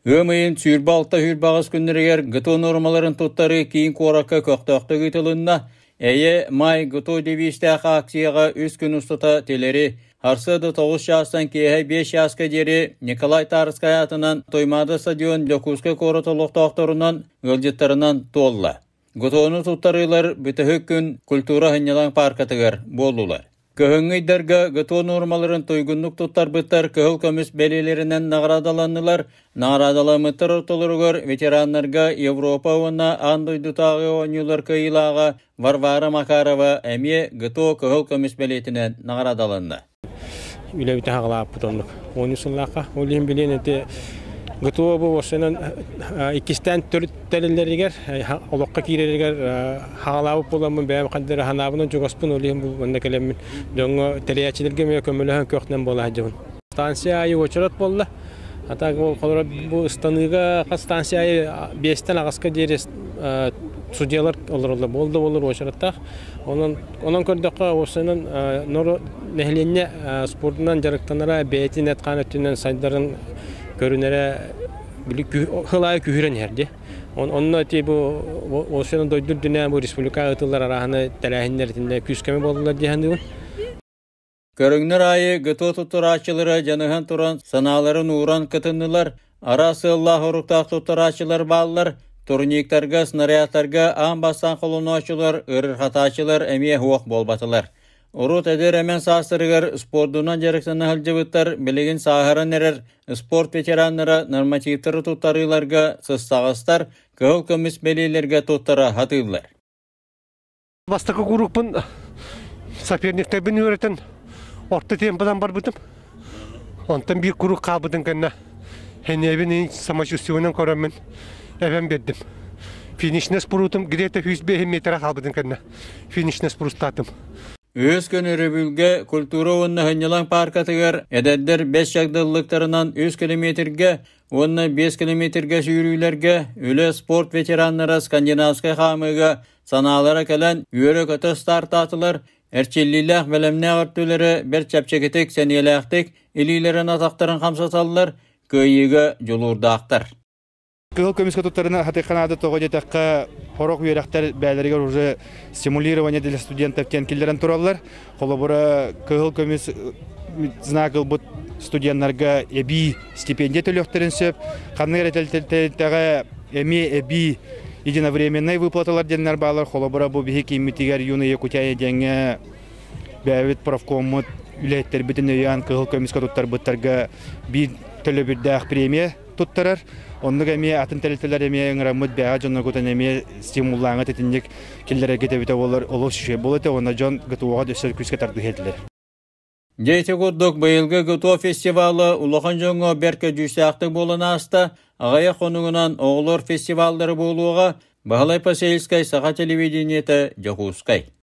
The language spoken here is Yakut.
Ыам ыйын 26-28 күннэригэр ГТО нуормаларын туттарыы киин куоракка көхтөөхтүк ыытылынна. Эйэ, Маай ГТО девизтээх акцияҕа үс күн устата тилэри сарсыарда 9 чаастан киэһэ 5 чааска диэри Николай Тарскай аатынан Туймаада стадион Дьокуускай куорат олохтоохторунан, ыалдьыттарынан туолла. ГТО-ну туттарыылар бүтэһик күн культура сынньалаҥ пааркатыгар буоллулар. Кыһыҥҥы ыйдарга ГТО нуормаларын туйгуннук туттарбыттар кыһыл көмүс бэлиэлэринэн наҕараадаланнылар. Наҕараадаламмыттар ортолоругар ветераннарга Европа уонна аан дойдутааҕы оонньуулар кыайыылааҕа Варвара Макарова эмиэ ГТО кыһыл көмүс бэлиэтинэн наҕараадаланна. Үлэбитин хаҕалааппыт оннук. Оонньуу сыллаахха. Ол иһин билиэн ити ГТО бу уопсайынан иккистээн төрүт тэриллэригэр, олоххо киирэригэр хаҕалаабыт буоламмын бэйэм ханна эрэ санаабынан чугаспын, ол иһин бу манна кэлэммин дьоҥҥо тэрийээччилэргэ эмиэ көмөлөһөн көхтөөн буола сылдьабын. Станция аайы уочарат буолла. А так холобура бу ыстаныыга хас станция аайы биэстэн аҕыска диэри судьялар олороллор буол да буолар уочараттаах. Онон онон көрдөххө уопсайынан норуот нэһилиэнньэ спордунан дьарыктанара бэйэтин эт-хаан өттүнэн сайдарын көрүнэрэ били сыл аайы күһүрэн иһэр дии. Онно ити бу уопсайынан дойду үрдүнэн бу республика ыытыллар арааһына тэрээһиннэр итиннэ күүскэми буоллулар дии саныыбын. Көрүҥнэр аайы ГТО туттарааччылара дьаныһан туран санааларын ууран кытыннылар, араас сыаллаах-соруктаах туттарааччылар бааллар, турниктарга, снарядтарга аан бастаан холонооччулар, ыарырҕатааччылар эмиэ суох буолбатылар. Урут эдэр-эмэн саастарыгар спордунан дьарыктана сылдьыбыттар билигин сааһыран эрэр спорт ветераннара нормативтары туттарыыларга сыстаҕастар, кыһыл көмүс бэлиэлэргэ туттара сатыыллар. Бастакы курукпун соперниктарбын үөрэтэн орто темпадан барбытым. Онтон биир курук хаалбытын кэннэ энебин самочувствиенан көрөммүн эбэн биэрдим. Финишнэ спрутум где-то 105 метр хаалбытын кэннэ финишнэ спрустаатым. Үһүс күн өрөбүлгэ культура уонна сынньалаҥ пааркатыгар эдэрдэр бэс чагдыллыктарынан үс километрга уонна биэс километрга сүүрүүлэргэ үлэ спорт ветераннара скандинавскай хаамыыга санаалара кэлэн үөрэ-көтө стартаатылар, эрчиллиилээх бэлэмнээх өртүлэрэ бэрт чэпчэкитик, сэниэлээхтик илиилэрин-атахтарын хамсаталлар, кыайыыга дьулуурдаахтар. Кыһыл көмүскэ туттарына хатыахха наада тоҕо диэтэххэ, сорох үөрэхтэр бэйэлэригэр уже стимулирование для студентов диэн киллэрэн тураллар. Холобура, кыһыл көмүс знак ылбыт студеннарга эбии стипендия төлүөхтэрин сөп. Ханнык эрэ тэрилтэҕэ эмиэ эбии единовременнай выплаталар диэннэр бааллар. Холобура, бу биһи кииммитигэр Юные Якутяне диэҥҥэ бэйэбит профкоммут үлэһиттэрбитин өйөөн кыһыл көмүскэ туттарбыттарга биир төлөбүрдээх премия туттарар. Оннук эмиэ атын тэрилтэлэр эмиэ ыҥыраммыт бэйэҕэ дьонноргутун эмиэ стимуллааҥҥыт итинник киллэрэргит эбитэ буоллар олус үчүгэй буолуо этэ уонна дьон ГТО-ҕа өссө күүскэ тардыһыа этилэр. Дьэ ити курдук быйылгы ГТО фестивала улахан дьоҥҥо бэрт көдьүүстээхтик буолан ааста. Аҕыйах хонугунан оҕолор фестиваллара буолуоҕа. Баһылай Посельскай, Саха телевидениетэ, Дьокуускай.